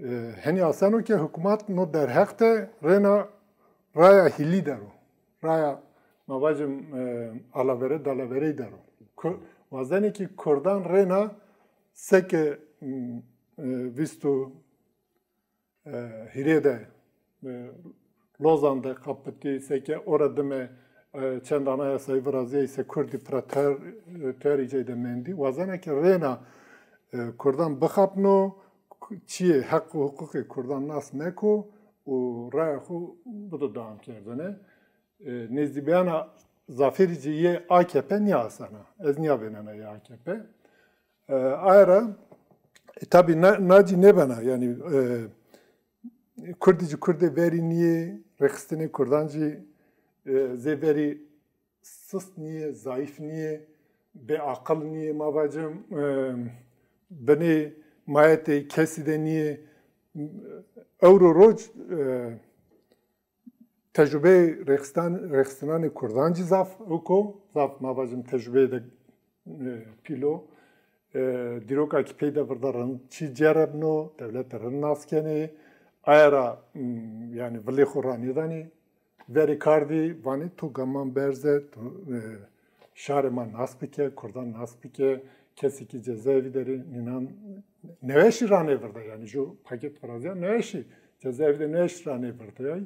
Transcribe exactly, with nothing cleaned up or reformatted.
E, henî aseno ke hikûmet no derheq de rêna raya hîlî der o. Raya, ma vacim, e, alavere dalaverey der o. Ku-, wazenê ki kurdan rêna seke, m, e, vîst û, e, hîrê de, e, Lozan de qapitî, seke ora dime, e, çend anayasayî virazîyayî se kurdî pira ter, e, terî cey de mendî. Wazena ke rêna, e, kurdan bixapno, çiyê heq û huqûqê kurdan nas meko û raya xwu bido dewamkerdene. E, nêzdîbîyana zafêrî ci yê A K P nîyasena. Ez nîyavênena yê A K P. E, aye ra, e, tabî na, na cî nêbena, yanî, e, kurdî ci kurdê verî nîyê, rêxistinê kurdan ci, e, zê verî sist nîyê, zayîf nîyê, bêaqil nîyê, ma vacim, e, binê mayetê kesî de nîyê. Ewro roc, e, tecrubeyê rêxistan-, rêxistinanê kurdan ci zaf ewk o, zaf ma vacim tecrubeyê de, e, pîl o. E, dîroka ki pey de virda rind çî cerebno, dewlete rind nas kenê. Aye ra, m, yanî vilê xwu ranêdanê. Verê kardî vanê to gaman berze, to, e, şarê ma nas bike, kurdan nas bike, kesê ki cezaevî der ê, nînan neweşî ranê virda, yanî ju paket virazîya neweşî, cezaevî de neweşî ranê virdayay.